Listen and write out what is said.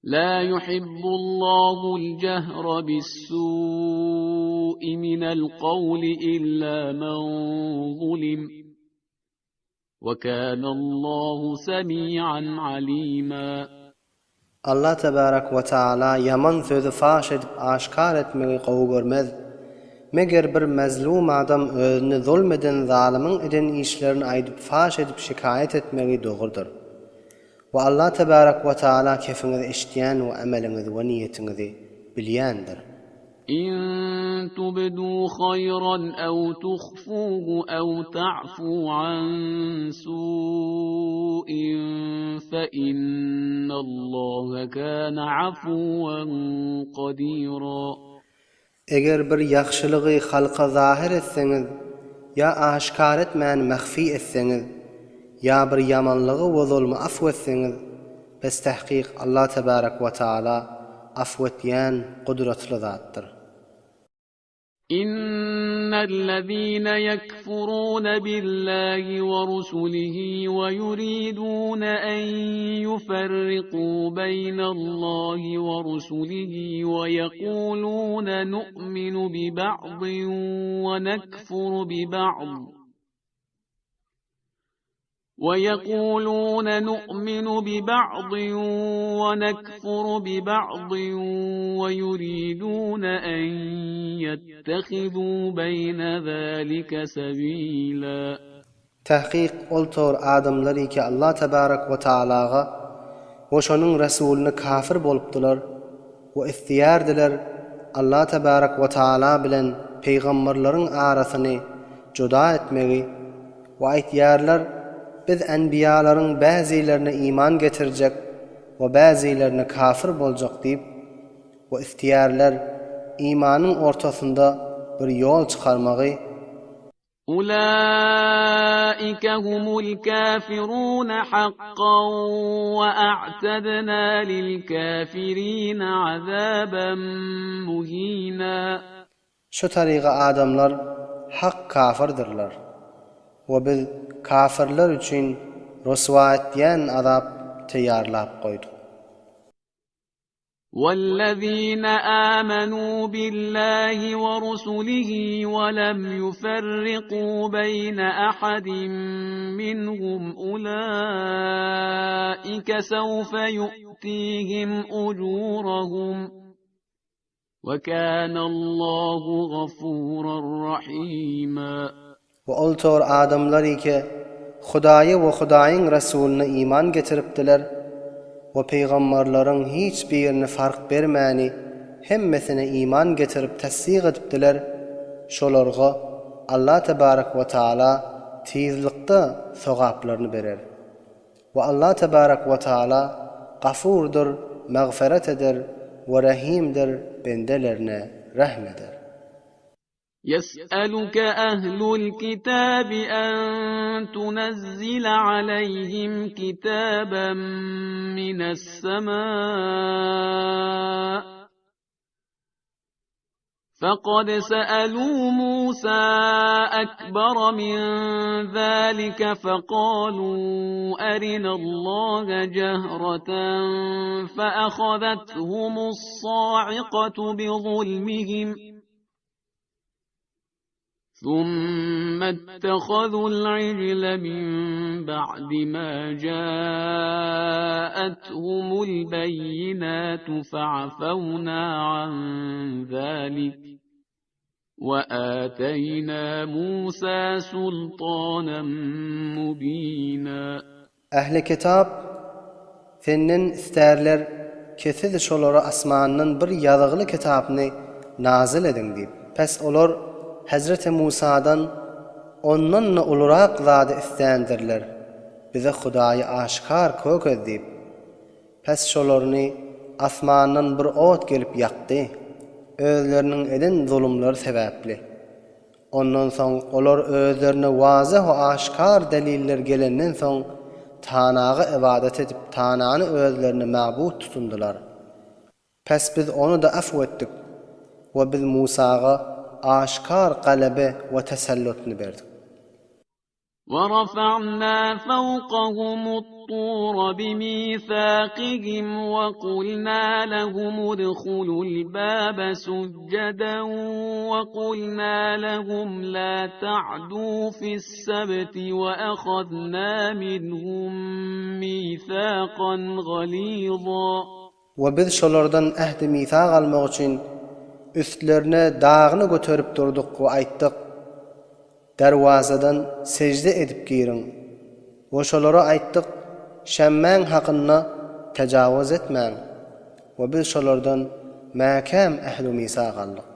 La yuhibbullahu al-jahra bis-su'i minel-kawli illa men zulim. Ve kânallahu semi'an alîmâ. Allah tebarek we taala ýaman sözi faş edip aşkar etmegi gowy görmez. Meger bir mezlum adam özüne zulm eden zalymyň eden işlerini aýdyp faş edip şikaýat etmegi dogrudyr. We Allah tebarek we taala kefiňizi eşitýän we emeliňizi we niýetiňizi bilýändir. In tubdu haýran ew tuhfuhu ew ta'fu an su'in fe innallaha kana afuwan kadira. Eger bir ýagşylygy halka zahyr etseňiz, ýa aşkar etmän mahfi etseňiz, ýa bir ýamanlygy we zulmy afw etseňiz, bes tahkyk Allah tebarek we taala afw etýän gudratly zatdyr. Innellezine yekfurune billahi we rusulihi we yuridune en yuferriku beynallahi we rusulihi we yekulune nu'minu bi ba'din we nekfuru bi ba'd. ويقولون نؤمن ببعض ونكفر ببعض ويريدون أن يتخذوا بين ذلك سبيلا. Tahkyk ol tor adamlar ki Allah tebarek we taalaga we şonuň Resulyna kafir bolupdylar we isleýärdiler Allah tebarek we taala bilen pygamberleriň arasyny juda etmegi We aýtýarlar, Biz enbiýalaryň bäzilerine iman getirjek we bäzilerine kafir boljak diýip, we isleýärler, imanyň ortasynda bir ýol çykarmagy. Ulaika humul kafirun hakkan we a'tadna lil kafirina azaban muhina. Şu taryga adamlar hak kafyrdyrlar we biz kafyrlar üçin ryswa etýän azap teýýarlap goýduk. Wellezine amenu billahi we rusulihi we lem yuferriku beýne ahadin minhum ulaike sewfe yu'tihim ujurahum. We kanallahu gafuran rahima. We ol tor adamlar ike Hudaýa we Hudaýyň Resulyna iman getiripdiler we pygambarlaryň hiç birine fark bermäni hemmesine iman getirip tassyk edipdiler, şolarga Allah tebarek we taala tizlikde sogaplaryny berer. We Allah tebarek we taala Gafurdyr, magfyrat eder, we Rahimdir, bendelerine rehm eder. Ýes'eluke ehlul kitabi en tunezzile aleyhim kitaben mines semâ. Fekad se'elû Mûsâ ekbere min zâlike fekalû erinallâhe cehreten feehazethumus-sâ'ikatu bizulmihim ثم اتخذوا العجل من بعد ما جاءتهم البينات فعفونا عن ذلك وآتينا موسى سلطانا مبينا Ähli kitap senden istärler ki siz şolara asmandan bir ýazgyly kitapny nazyl ediň diýip. Pes olar Hezreti Musadan ondan-da ulurak zady isländirler, bize Hudaýy aşkar kökez diýip. Pes şolaryny asmandan bir ot gelip ýakdy, özleriniň eden zulumlary sebäpli. Ondan soň olar özlerine wazyh we aşkar deliller gelenden soň tanaga ybadat edip tanany özlerine mabut tutundylar. Pes biz ony-da afw etdik we biz Musaga aşkar galebe we tesellutny berdik. Wa rafa'na fawqahumu. الطور بميثاقهم وقلنا لهم ادخلوا الباب سجدا وقلنا لهم لا تعدوا في السبت وأخذنا منهم ميثاقا غليظا. We biz şolardan ähdi-misak almak üçin üstlerine dagyny göterip durduk we aýtdyk, Derwazadan sežde edip giriň. We şolara aýtdyk, Şemmäň hakynda tejawuz etmäň. We biz şolardan mäkäm ähdu-misak aldyk.